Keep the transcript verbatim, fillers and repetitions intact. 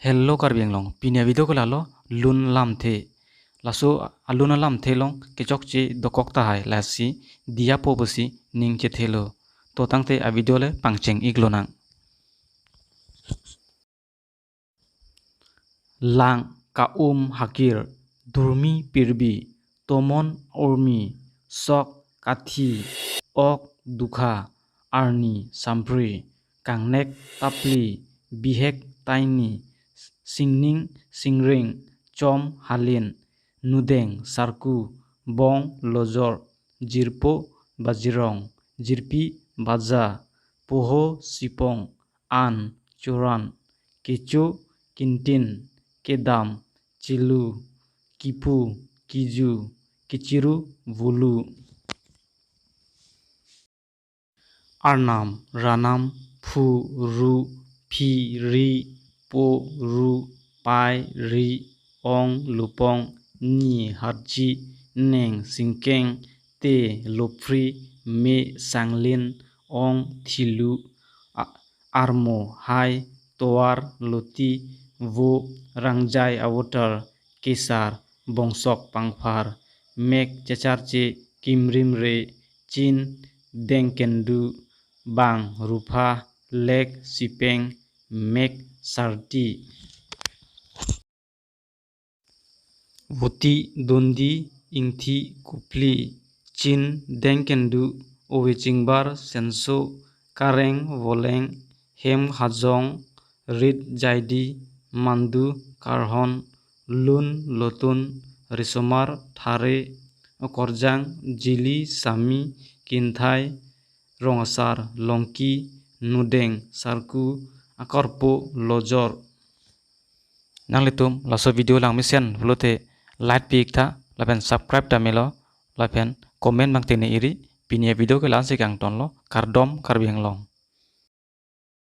Hello Karbi Anglong, pini a-video ke lalo lun lamthe. Laso alun alamthe along kechokche dokok tahai, lasi diyapo pusi ning chethelo. To tangte a-video le pangcheng-ik lonang. Lang ka-um hakir, durmi pirbi, tomon urmi, sok kathi, ok dukha, arni sampri, kangnek tapli, bihek taini, singning singring, chom halin, nudeng sarku, bong lojor, jirpo bajirong, jirpi baja, poho sipong, an churan, kecho kintin, kedam chelu, kipu kiju, kechiru vulu. Arnam, ranam, phu, ru, phi, ri, po, ru, pai, ri, ong, lupong, ni, harji, neng, singkeng, te, lopri, me, sanglin, ong, thilu, a-, armo, hai, tovar, loti, vo, rangjai avoter, kesar, bongsok pangphar, mek checharche, kimrimre, chin, dengkendu, bang, rupha, lek, sipeng, mek, sarti. Voti, dondi, ingthi, kopli, chin, dengkendu, ove chingbar, senso, kareng, voleng, hem hajong, rit jaidi, mandu, karhon, lun, lotun, risomar, thare, okorjang, jili, sami, kinthai, rongasar, longki, nudeng, sarku, akorpo, lojor. Nanglitum laso video langmesen pulote like pi-ik tha, lapen subscribe ta melo, lapen comment bang tene iri. Pini a-video ke la-ansi kangtonlo, kardom Karbi Anglong.